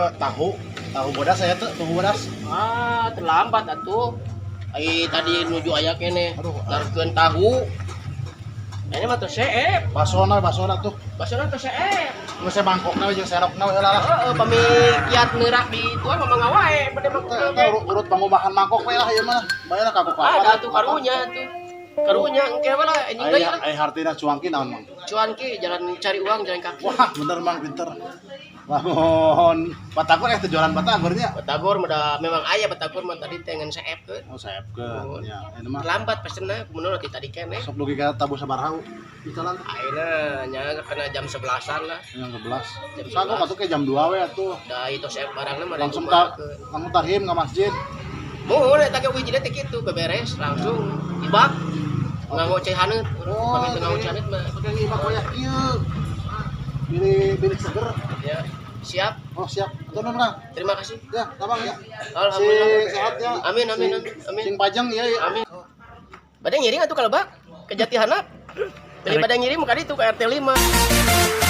Ya, tahu, tahu bodas saya tuh, tahu bodas. Ah, terlambat atuh. Ai tadi nuju aya keneh. Aduh. Narkeun tahu. Ini mah teu seep. Basona, basona tuh. Basona teu seep. Nu saya mangkokna jeung serokna we lah. Heeh, pami kiat neurak di itu mah mangga wae bade mangkok. Eta urut pangubahan mangkok we lah ieu mah. Bae lah kagok. Ah, da tuh karunya tuh. Karunya engke we lah anjing deui lah. Ai hartina cuangki naon, Mang? Cuanki jalan cari uang jalan kaki. Wah, bener Mang, pinter. Lamun batagor teh jualan batagor nya. Batagor mah da memang aya batagor mah tadi teh ngan seepkeun. Oh, seepkeun nya. Ini mah Terlambat pesenna kumaha ti tadi keneh. Sok dugi ka tabuh sabaraha misalan? Ayeuna nya kena jam 11-an lah. Jam 11. Jam Sago 11. atuh ke jam 2 we atuh. Da itu seep barangna mah. Langsung tar langsung tarhim ka masjid. Muhun eta ge hiji teh kitu beberes langsung ibak. Nganggo cai haneut. Oh, Pami teu nganggo cai haneut mah. Pakai ibak wayah kieu. Bilih bilih seger. Ya, siap. Oh, siap. Atur nuhun, Kang. Terima kasih. Ya, tabang ya. Alhamdulillah. Sing sehat ya. Amin, amin, amin, amin. Sing pajeng ya, ya. Amin. Bade ngiring atuh ka lebak ke Jati Handap. Beli bade ngiring ka ditu ka RT 5.